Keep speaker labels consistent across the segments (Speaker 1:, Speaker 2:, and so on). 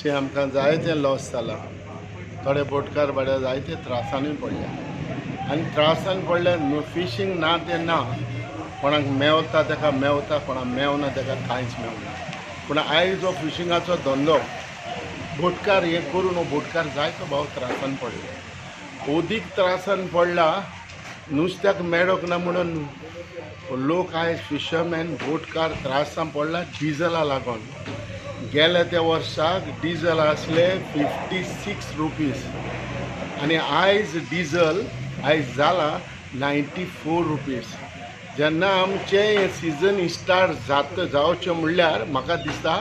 Speaker 1: शे आमकां जायतें लॉस जालां. थोडे बोटकार बाड्या जायते त्रासांनी पडल्या आनी त्रासान पडल्या. फिशींग ना तें ना, कोणाक मेवता ताका मेवता, कोणाक मेवना ताका कांयच मेवना. पूण आयज हो फिशिंगाचो धंदो बोटकार हे करून हो बोटकार जायतो भाव त्रासान पडले, अदीक त्रासान पडला. नुस्त्याक मेळोंक ना म्हणून लोक आयज फिशरमॅन बोटकार त्रासान पडला डिजला लागून. गेल्या त्या वर्साक डिजल आसले 56 रुपीज आनी आयज डिजल आयज जाला 94 रुपीज. जेन्ना आमचें हें सिजन स्टार्ट जाता जावचें म्हणल्यार म्हाका दिसता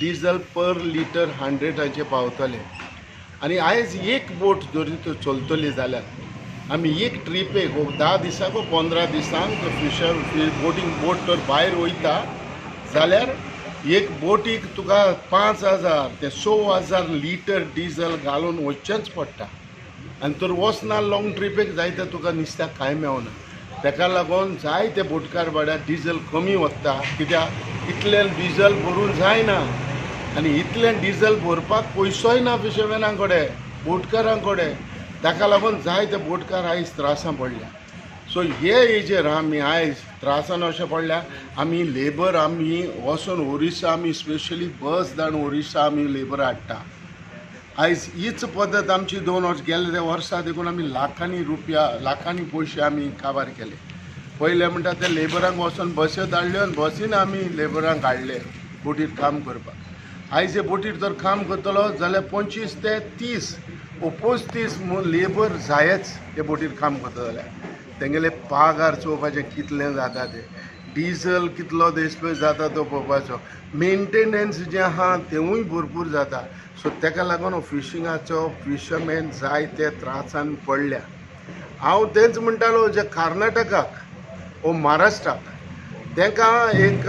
Speaker 1: डिजल पर लिटर 100-आचेर पावतलें. आनी आयज एक बोट जरी तर चलतली जाल्यार आमी एक ट्रिपेक 10 दिसांक वो 15 दिसांक फिशर बोटींग बोट तर भायर वयता जाल्यार एक बोटीक तुका 5000 ते 6000 लिटर डिजल घालून वचचेंच पडटा. आनी तर वचना लॉंग ट्रिपेक जायते तुका नुस्त्याक कांय मेवना. ताका लागून जायते बोटकार बाड्यार डिजल कमी वता, कित्याक इतलें डिजल भरून जायना आनी इतलें डिजल भरपाक पयसोय ना फिशरमॅना कडेन, बोटकारां कडेन. ताका लागून जायते बोटकार आयज त्रासां पडल्या. सो हे हेजेर आमी आयज त्रासान अशें पडल्या. आमी लेबर आमी वचून ओरिसा, आमी स्पेशली बस धाडून ओरिसा आमी लेबर हाडटा. आयज हीच पद्दत आमची 2 वर्स गेले त्या वर्सा देखून आमी लाखांनी रुपया, लाखांनी पयशे आमी काबार केले. पयले म्हणटा ते लेबरांक वचोन बस्यो धाडल्यो आनी बसीन आमी लेबरांक हाडले बोटीर काम करपाक. आयज हे बोटीर जर काम करतलो जाल्यार 25 ते 30 वो 35 लेबर जायच. हे बोटीर काम करता जाल्यार तेंगेले पागार चोवपाचें कितलें जाता तें, डिजल कितलो देशपय जाता तो पळोवपाचो, मेंटेनन्स जें आहा तेवूय भरपूर जाता. सो तेका लागून हो फिशिंगाचो फिशरमॅन जायते त्रासान पडल्या. हांव तेंच म्हणटालो, जे कर्नाटकाक वो महाराष्ट्राक तांकां एक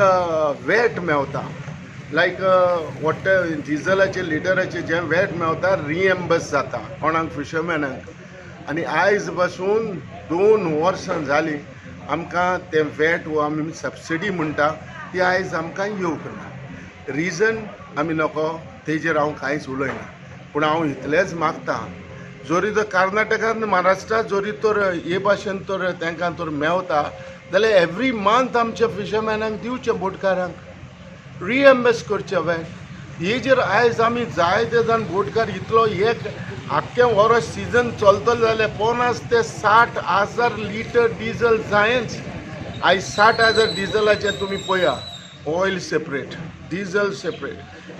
Speaker 1: वेट मेवता, लायक वट्ट डिजलाचे लिटराचे जे वेट मेवता, रिएम्बर्स जाता कोणाक फिशरमॅनाक. आनी आयज पासून 2 वर्सां जालीं आमकां तें वेट वो आमी सबसिडी म्हणटा ती आयज आमकां येवंक ना. रिजन आमी नको, तेजेर हांव कांयच उलयना. पूण हांव इतलेंच मागता, जरी तर कर्नाटकांत महाराष्ट्रांत जरी तर हे भाशेन तर तांकां तर मेवता जाल्यार एवरी मंथ आमच्या फिशरमॅनांक दिवचें, बोटकारांक रिएम्बर्स करचें वेट. हेजेर आयज आमी जायते जाण बोटकार इतलो एक आख्खें वर्स सिजन चलतलें जाल्यार 50 ते 60 हजार लिटर डिजल जायच. आयज 60,000 डिजलाचें तुमी पळया, ऑयल सेपरेट, डिजल सेपरेट,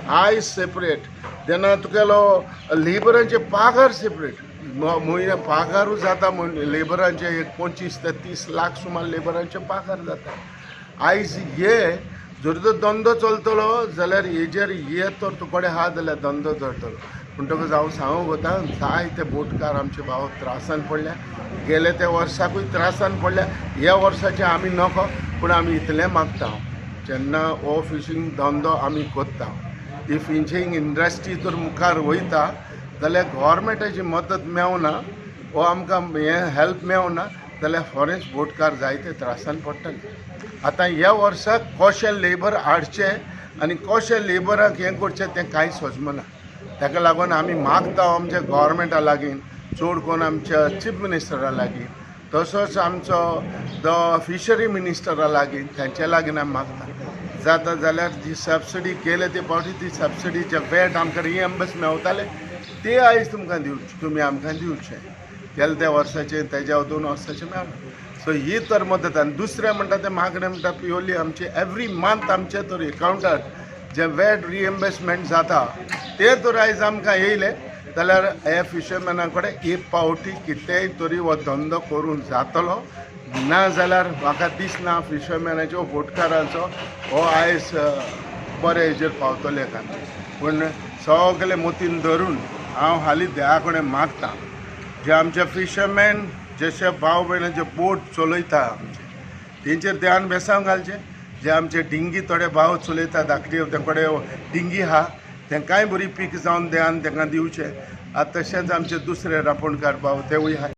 Speaker 1: आयस सेपरेट, तेन्ना तुगेलो लेबरांचे पागार सेपरेट, म्हयन्या पागारूय जाता म्हण लेबरांचे एक 25 ते 30 लाख सुमार लेबरांचे पागार जाता. आयज हे जर तर धंदो चलतलो जाल्यार हेजेर हे तर तुकडे आहा जाल्यार धंदो चलतलो. म्हणटकच हांव सांगूंक वता, जायते बोटकार आमचे भाव त्रासान पडल्या. गेले त्या वर्साकूय त्रासान पडल्या, ह्या वर्साचे आमी नको. पूण आमी इतलें मागता, जेन्ना हो फिशींग धंदो आमी करता, ही फिशींग इंडस्ट्री जर मुखार वयता जाल्यार गोवोरमेंटाची मदत मेवना वो आमकां हें हेल्प मेवना जाल्यार फॉरेन बोटकार जायते त्रासान पडटले. आतां ह्या वर्साक कशें लेबर हाडचें आनी कशें लेबराक हें करचें तें कांय सजमना. ताका लागून आमी मागता आमच्या गोवोरमेंटा लागीं, चड करून आमच्या चीफ मिनिस्टरा लागीं, तसोच आमचो the fishery मिनिस्टरा लागीं, तांचे लागीं आमी मागता, जाता जाल्यार जी सबसिडी केले ते फावटी ती सबसिडी जे वेट आमकां रिएम्बर्स मेवताले ते आयज तुमकां दिवचे, तुमी आमकां दिवचे. गेले त्या वर्साचे तेज्या 2 वर्साचे मेळना. सो ही तर मदत. आनी दुसरें म्हणटा तें मागणें म्हणटा प्युअरली आमचे एवरी मंथ आमचे तर एकावंटार जे वेट रिएम्बर्समेंट जाता ते तर आयज आमकां येयले जाल्यार ह्या फिशरमॅना कडेन एक पावटी कितेंय तरी हो धंदो करूंक जातलो. ना जाल्यार म्हाका दिसना फिशरमॅनाचो, बोटकारांचो हो आयज बरे हेजेर पावतले काय. पूण सगळे मतीन धरून हांव हालीं देवा कडेन मागता, जे आमचे फिशरमॅन जशे भाव भयणाचे बोट चलयता आमचे तेंचेर ध्यान बेसांव घालचें. जे आमचे डिंगी थोडे भाव चलयता धाकटी, तें कडेन डिंगी आहा, तेंकांय बरी पीक जावन ध्यान तांकां दिवचें. आतां तशेंच आमचे दुसरे रांपोणकार भाव तेवूय आहाय.